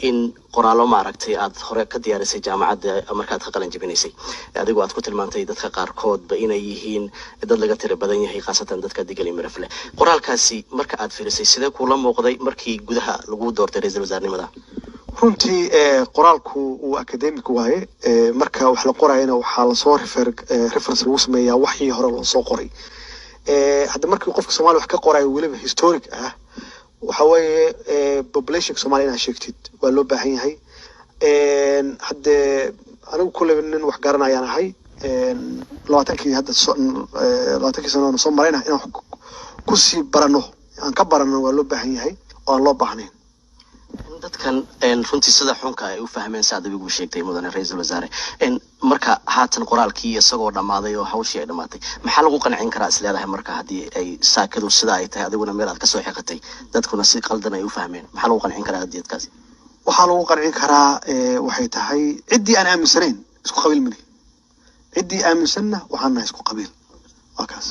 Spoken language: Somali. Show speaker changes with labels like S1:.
S1: In qoraallo maaragtay aad hore ka diyaarisay jaamacadda markaad ka qalin jabinaysay, adigoo aad ku tilmaantay dadka qaarkoodba inay yihiin dad laga tira badan yahay, khaasatan dadka Digil Mirifle. Qoraalkaasi marka aad fiirisay, sidee kuula muuqday markii gudaha lagu doortay ra-iisul wasaarnimada?
S2: Runtii qoraalku uu academic waaye. Marka wax la qorayana waxaa lasoo reference lagu sameeyaa waxii hore loo soo qoray. Hadda markii qofka Soomaaliya wax ka qorayo, weliba historic ah, waxa weeye populationka Soomaaliya inaad sheegtid waa loo baahan yahay. Haddee anigu kulleyba nin wax garanayaan ahay. Labaatankii hadda 20kii sano soo marayna inaan wax kusii barano, aan ka barano waa loo baahan yahay oo aan loo baahnayn.
S1: Dadkan runtii sida xunka ay u fahmeen, saad adigu sheegtay, mudane ra-iisul wasaare, marka haatan qoraalkii isagoo dhammaaday oo hawshii ay dhammaatay, maxaa lagu qancin karaa is leedahay marka haddii ay saakadu sida ay tahay, adiguna meel aad kasoo xiqatay, dadkuna si qaldan ay u fahmeen? Maxaa lagu qancin karaa dadkaasi?
S2: Waxaa lagu qancin karaa waxay tahay, ciddii aan aaminsanayn isku qabiil mani, ciddii aaminsanna waxaan nahay isku qabiil, waa kaas.